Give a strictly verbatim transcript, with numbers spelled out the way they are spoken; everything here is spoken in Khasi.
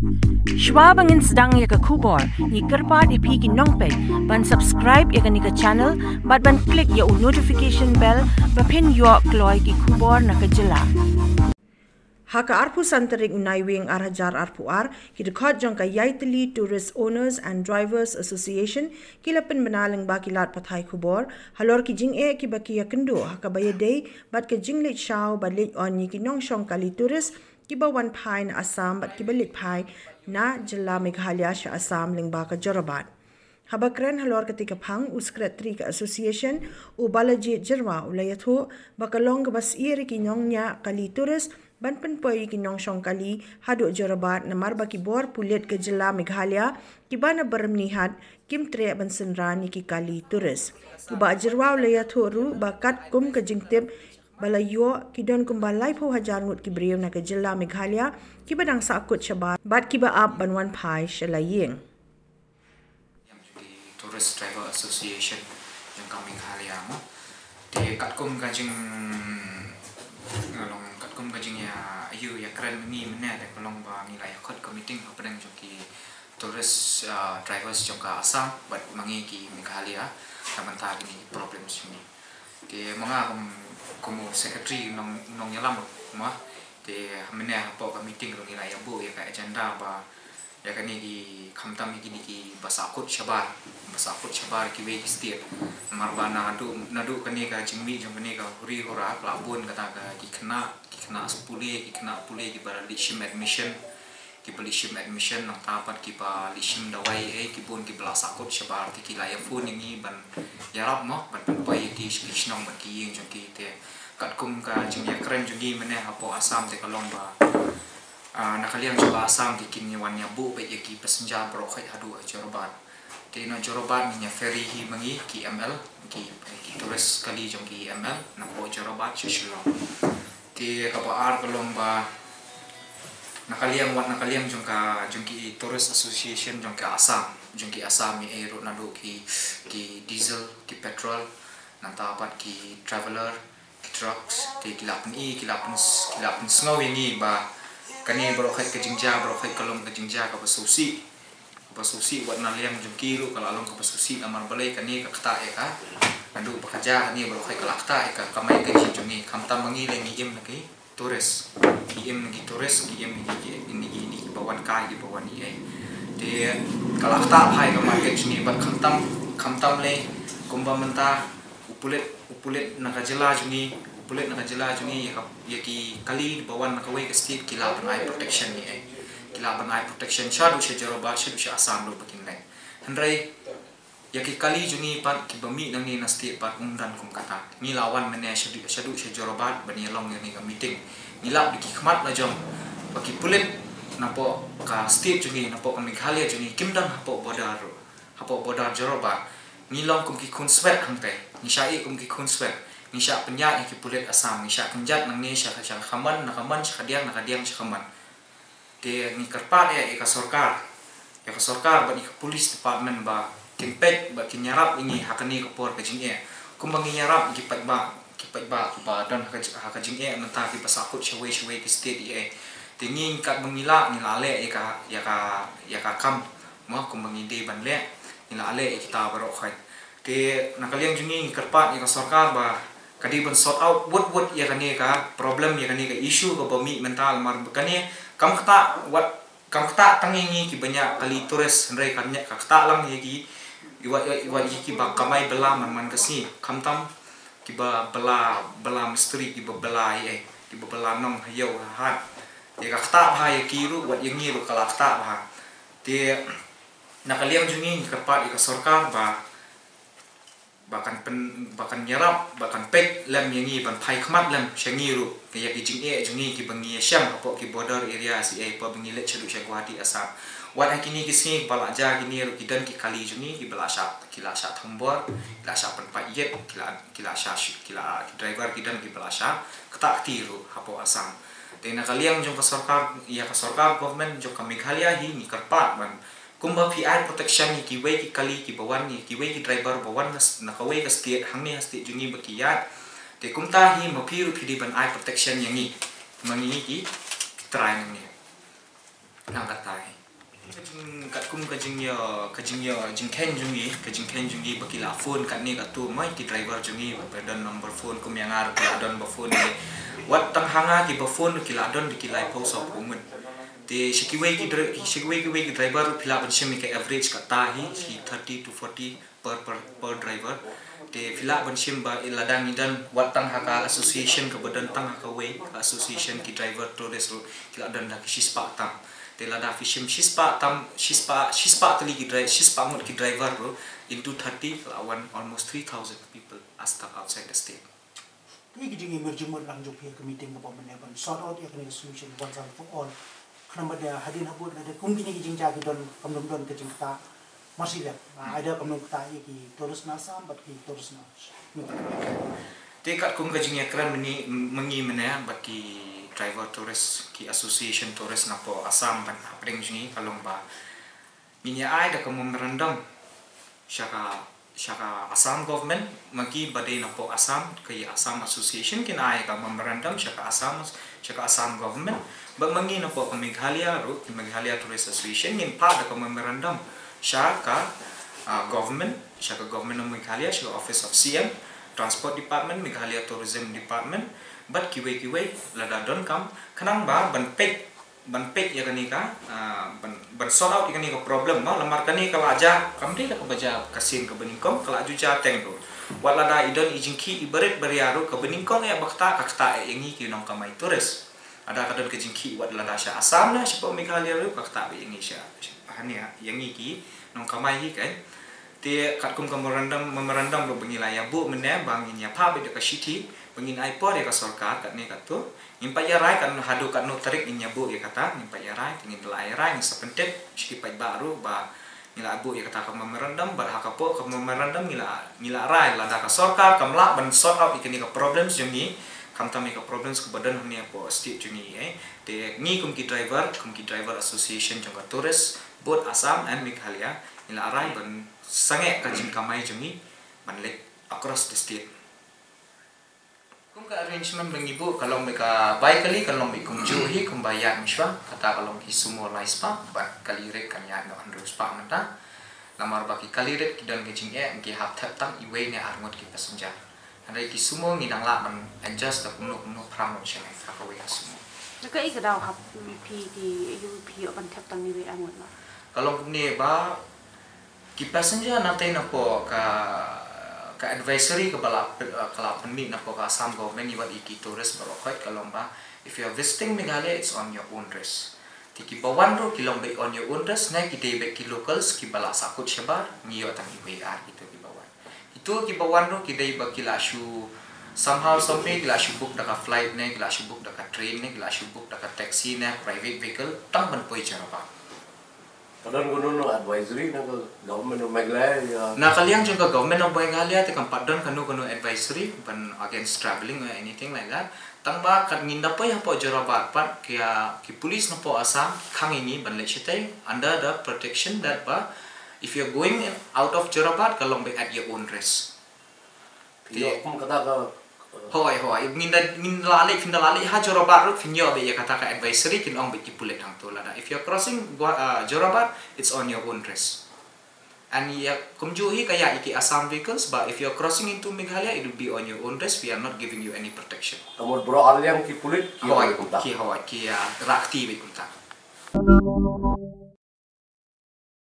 Shwa ba ngin sdang ïa ka khubor, ngi kyrpad ïa phi ki nongpeit ban subscribe ïa kane ka channel bad ban click ïa u notification bell ba phin ïoh kloi ki khubor na ka jylla. Ha ka arphew san tarik u Naiwieng ar hajar arphew ar, ki dkhot jong ka Yaitali Tourist Owners and Drivers Association ki la pynbna lyngba ki lad pathai khubor halor ki jingeh kiba ki ïakynduh ha kaba ïadei bad ka jingleit shaw bad leit on ïa ki nongshong kali tourist kiba wan phai na Assam bad kiba leit phai na jylla Meghalaya sha Assam lyngba ka Jorabat. Haba kren halor kata ka phang, u Secretary ka Association, u Balaji Jyrwa, u la ïathuh ba ka long kaba syier ïa ki nongñiah kali tourist ban pynpoi ïa ki nongshong kali haduh Jorabat, namar ba ki bor pulit ka jylla Meghalaya kiba na Byrnihat kim treh ban synran ïa ki kali tourist. U Bah Jyrwa u la ïathuh ruh ba katkum ka jingtip ba la ïoh, ki don kumba laiphew hajar ngut ki briew na ka jylla Meghalaya kiba dang sahkut shabar bad kiba ap ban wan phai sha la ïing. Ïa ki Tourist Driver Association jong ka Meghalaya mo. Te katkum ka jing, long katkum ka jingïa, ïa, ïakren mynne mynne te ka long ba ngi la ïa khot ka meeting hapdeng jong ki tourist, ah, drivers jong ka Assam bad ma ngi ki Meghalaya na bynta kine ki problems jong ngi. Te ma nga kum, kum u secretary nong, nongïalam mo. Te mynne hapoh ka meeting ruh ngi la ïa buh ïa ka agenda ba ïa kane ki khamtam ïa kine kiba sahkut shabar, ba sahkut shabar kiwei ki state. Namar ba naduh, naduh kane ka jingmih jong kane ka huri hura ka la bun kata ka ki khynnah, ki khynnah pule, ki khynnah pule kiba la leit shim admission, kiba leit shim admission nangta pat kiba leit shim dawai, eh, ki bun kiba la sahkut shabar, te ki la ïa phone ïa ngi ban ïarap mo, ban pynpoi ïa ki sha ki shnong bad ki ïing jong ki. Te katkum ka jingïakren jong ngi mynne hapoh Assam te ka long ba, ah, na ka liang jong ka Assam te kin ïa wan ïa buh beit ïa ki passenger baroh khoit haduh ha Jorabat. Te na Jorabat ngin ïa ferry hi ma ngi ki M L, ki, ki tourist kali jong ki M L napoh Jorabat sha Shillong. Te kaba ar ka long ba na ka liang, wat na ka liang jong ka, jong ki Tourist Association jong ka Assam, jong ki Assam ïa ruh naduh ki, ki diesel, ki petrol, nangta pat ki traveller, ki trucks, te ki la pyni, ki la pyn, ki la pynsngew ïa ngi ba kane baroh khoit ka jingjia, baroh khoit ka long ka jingjia kaba sngewsih. Kaba sngewsih wat na liang jong ki ruh ka la long kaba sngewsih namar balei kane ka ktah ïa ka. Naduh ba ka jia kane baroh khoit ka la ktah ïa ka kamai kajih jong ngi, khamtam ma ngi lei ngi im na ki tourist. Ngi im na ki tourist, ngi im na ki, na ki, na kiba wan kai, kiba wan ïa. Te ka la ktah bha ïa ka market jong ngi bad khamtam, khamtam lei kumba mynta u pulit, u pulit na ka jylla jong ngi, u pulit na ka jylla jong ngi ïa ka, ïa ki kali ba wan na kawei ka state ki lah ban ai protection ïa, eh. Ki lah ban ai protection shaduh sha Jorabat, shaduh sha Assam ruh ba kin leit. Hynrei ïa ki kali jong ngi pat kiba mih nangne na state pat ym don kum kata. Ngi la wan mynne shaduh, shaduh sha Jorabat ban ïa long ïa kane ka meeting. Ngi lap da ki khmat la jong ba ki pulit napoh ka state jong ngi, napoh ka Meghalaya jong ngi kim don hapoh border ruh. Hapoh border Jorabat ngi long kum ki khun swet hangtei. Ngi shah ïeh kum ki khun swet. Ngi shah pynïaid ïa ki pulit Assam, ngi shah kynjat nangne sha, sha ka mon, na ka mon sha ka diang, na ka diang sha ka mon. Te ngi kyrpad ïa, ïa ka sorkar, ïa ka sorkar bad ïa ka police department ba kin peit, ba kin ïarap ïa ngi ha kane ka por ka jingeh. Kumba ngi ïarap ïa ki paidbah, ki paidbah kiba don ha ka, ha ka jingeh mynta kiba sahkut shawei shawei ki state ïa. Te ngi katba ngi lah, ngi la leh ïa ka, ïa ka, ïa ka kam mo kumba ngi dei ban leh, ngi la leh ïa kita baroh khoit. Te na ka liang jong ngi ngi kyrpad ïa ka sorkar ba ka dei ban sort out wut wut ïa kane ka problem, ïa kane ka issue kaba mih mynta, namar ba kane kam ktah wat, kam ktah tang ïa ngi kiba ñiah kali tourist, hynrei ka ñiah, ka ktah lang ïa ki, ïa wat, ïa wat ïa kiba kamai bylla man man ka sngi, khamtam kiba bylla, bylla mistri, kiba bylla ïa, kiba bylla nong ha ïew ha hat. Te ka ktah bha ïa ki ruh, wat ïa ngi ruh ka la ktah bha. Te na ka liang jong ngi ngi kyrpad ïa ka sorkar ba, ba kan pyn, ba kan ïarap, ba kan peit lem ïa ngi, ban phai khmat lem sha ngi ruh ïa ki jingeh jong ngi kiba ngi ïashem hapoh ki border area sha, eh, hapoh ba ngi leit shaduh sha Guwahati, Assam. Wat ha kine ki sngi ba la jia kine ruh ki don ki kali jong ngi kiba la shah, ki la shah thombor, ki la shah pynpait ïit, ki la, ki la shah, ki la, ki driver ki don kiba la shah ktah kti ruh hapoh Assam. Te na ka liang jong ka sorkar, ïa ka sorkar government jong ka Meghalaya hi ngi kyrpad ban kumba phi ai protection ïa kiwei ki kali kiba wan, ïa kiwei ki driver ba wan na, na kawei ka state hangne ha state jong ngi ba ki ïaid. Te kumta hi ma phi ruh phi dei ban ai protection ïa ngi, ma ngi ki, ki trai nangne. Nang katai. Ka jing katkum ka jingïa ka jingïa jingkheiñ jong ngi, ka jingkheiñ jong ngi ba ki la phone katne katto, mai ki driver jong ngi ba don number phone kum ïa nga ruh ki la don ba phone ïa ngi. Wat tang ha nga ki ba phone ruh ki la don da ki laiphew sawphew ngut. Te shi kiwei ki dri- shi kiwei kiwei ki driver ruh phi lah ban shim ïa ka average kata hi shi thirty to forty per per per driver. Te phi lah ban shim ba lada ngi don wat tang ha ka association kaba don tang ha kawei ka association ki driver tourist ruh ki la don da ki shispah tam. Te lada phi shim shispah tam, shispah shispah tylli ki driver, shispah ngut ki driver ruh into thirty ka la wan almost three thousand people are stuck outside the state. Te ki jingim jingmut lang jong phi ka meeting kaba mynne ban sort out ïa kane ka solution once and for all. Khnang ba da hadien habud lada kum kine ki jingjia ki don kam don don ka jingkata. Masi lem. Ai da kam don kata ïa ki tourist na Assam bad ki tourist na Meghalaya. Te katkum ka jingïakren mynne mynne mynne bad ki driver tourist ki association tourist na po Assam ban hapdeng jong ngi ka long ba ngin ïa ai da ka memorandum sha ka sha ka Assam government, ma ki ba dei na po Assam, ka Assam Association kin ai ka memorandum sha ka Assam sha ka Assam government. Ba ma ngi na po ka Meghalaya ruh, ki Meghalaya Tourist Association ngin phah da ka memorandum sha ka uh, government, sha ka government of Meghalaya, sha ka Office of C M, Transport Department, Meghalaya Tourism Department, bad kiwei kiwei lada don kam khnang ba ban peit ban peit ïa kane ka ban ban sort out ïa kane ka problem ba lamar kane ka la jia kam dei da kaba jia ka sien kaba nyngkong, ka la ju jia teng ruh. Wat lada i don i jingkhih i barit baria ruh kaba nyngkong ïa ba kata ka kata ïa ngi ki nongkamai tourist. Lada ka don ka jingkhih wat lada sha Assam na sha po Meghalaya ruh ka kata ba ïa ngi sha hane ïa ngi ki nongkamai hi kan. Te katkum ka memorandum memorandum ruh ba ngi la ïa buh mynne ba ngin ïa phah beit da ka shithi ba ngin ai por ïa ka sorkar katne katto. Ngin pat ïa rai kan haduh katno tarik ngin ïa buh ïa kata, ngin pat ïa rai te ngin la ïa rai ngin sa pyntip sha ki paidbah ruh ba ngi la buh ïa kata ka memorandum bad ha ka por ka memorandum ngi la ngi la rai lada ka sorkar kam lah ban sort out ïa kane ka problems jong ngi khamtam ïa ka problems kaba don hangne hapoh state jong ngi eh. Te ngi kum ki driver kum ki driver association jong ka tourist both Assam and Meghalaya ngi la rai ban sangeh ka jingkamai jong ngi ban leit across the state. Kum ka arrangement ba ngi buh ka long bad ka bai kali ka long bad kumjuh hi kumba ïa ngi shwa kata ka long ki sumo lai spah bad kali rit kan ïa noh hynriew spah mynta. Namar ba ki kali rit ki don ka jingeh ki hap thep tang iwei ne ar ngut ki passenger. Hynrei ki sumo ngi dang lah ban adjust da kumno kumno phra ngut shane ka kawei ka sumo. Ka i ka daw hap phi ki ïa phi ïoh ban thep tang iwei ar ngut ma. Ka long kumne ba ki passenger na tei na po ka ka advisory ka ba la ka la pynmih na po ka Assam government ïa wat i ki tourist baroh khoit ka long ba if you are visiting Meghalaya it's on your own risk. Te ki ba wan ruh ki long bad on your own risk ne ki dei bad ki locals ki ba la sakut shabar ngi ïoh tang iwei ar kito ki ba wan. Kito ki ba wan ruh ki dei ba ki la shu somehow someway ki la shu book da ka flight ne ki la shu book da ka train ne ki la shu book da ka taxi ne private vehicle tang ban poi Jorabat. Ka don kano kano advisory na ka government of Meghalaya ïa na ka liang jong ka government of Meghalaya te kam pat don kano kano advisory ban against travelling or anything like that. Tang ba kat ngin da poi hapoh Jorabat pat ki ki police na poh Assam khang ïa ngi ban leit shatei under the protection that ba if you're going out of Jorabat ka long bad at your own risk. Ïoh kum kata ka Hoi hoi ngin da ngin la leh phin da la leh ha Jorabat ruh phin ïoh bad ïa kata ka advisory kin ong bad ki pulit hangto lada if you're crossing Jorabat it's on your own risk. And ïa kumjuh hi ka ïa ki Assam vehicles ba if you're crossing into Meghalaya it will be on your own risk, we are not giving you any protection. Ka mut baroh arliang ki pulit ki hoi kumta ki hoi ki ïa rakti bad kumta.